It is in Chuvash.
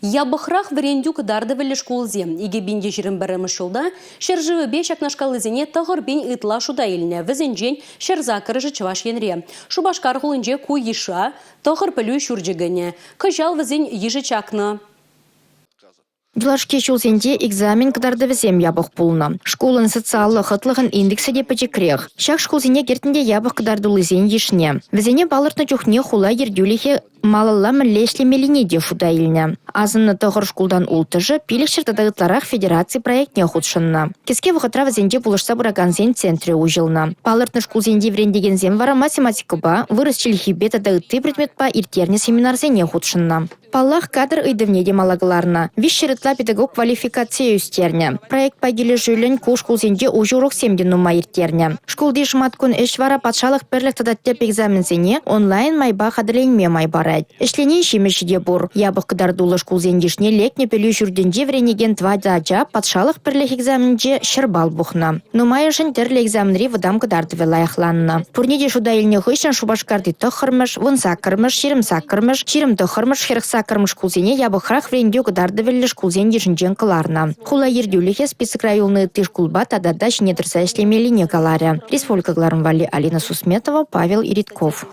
Япӑхрах вӗрентӳ кӑтартӑвӗллӗ шкулсем 2021 ҫулта ҫӗршывӗпе ҫакнашкаллисене 9000 ытла шута илнӗ. Вӗсенчен 108-шӗ Чӑваш Енре. Шупашкар хулинче ку йыша тӑхӑр пӗлӳ ҫурчӗ кӗнӗ. Кӑҫал вӗсен йышӗ чакнӑ. Юлашки ҫулсенче экзамен кӑтартӑвӗсем япӑх пулнӑ. Шкулӑн социаллӑ хӑтлӑхӑн индексӗ те пӗчӗкрех. Ҫак шкулсене кӗртнӗ те япӑх кӑтартуллисен йышне. Вӗсене палӑртнӑ чухне хула ертӳлӗхӗ малалла мӗнле ӗҫлемеллине те шута илнӗ. Асӑннӑ тӑхӑр шкултан улттӑшӗ 500 тата ытларах федераци проектне хутшӑннӑ. Кӗске вӑхӑтра вӗсенче пулӑшса пыракансен центрӗ уҫӑлнӑ. Палӑртнӑ шкулсенчи вӗрентекенсем вара математикӑпа, вырӑс чӗлхипе тата ытти предметпа ирттернӗ семинарсене хутшӑннӑ. Паллах, кадр ыйтӑвне те мала кӑларнӑ. 300 ытла педагог квалификацие ӳстернӗ. Проектпа килӗшӳллӗн ку шкулсенче уҫӑ уроксем те нумай ирттернӗ. Шкулти шӑматкун ӗҫ вара патшалӑх пӗрлӗх тата тӗп экзаменсене онлайн майпа хатӗрленме май парать. Ӗҫленин ҫимӗҫӗ те пур. Япӑх кӑтартуллӑ шкулсен йышне лекнӗ пӗлӳ ҫуртӗнче вӗренекен тӑватӑ ача патшалӑх пӗрлӗх экзаменӗнче 100 балл пухнӑ. Нумайӑшӗн тӗрлӗ экзаменри вӑтам кӑтартӑвӗ лайӑхланнӑ. Пурне те шута илнӗ хыҫҫӑн Шупашкарти 9-мӗш, 18-мӗш, 28-мӗш, 29-мӗш, 48-мӗш шкулсене япӑхрах вӗрентӳ кӑтартӑвӗллӗ шкулсен йышӗнчен кӑларнӑ. Хула ертӳлӗхӗ списокра юлнӑ ытти шкулпа тата та ҫине тӑрса ӗҫлемеллине каларӗ. Республика кӑларӑм валли Алина Сусметова, Павел Иритков.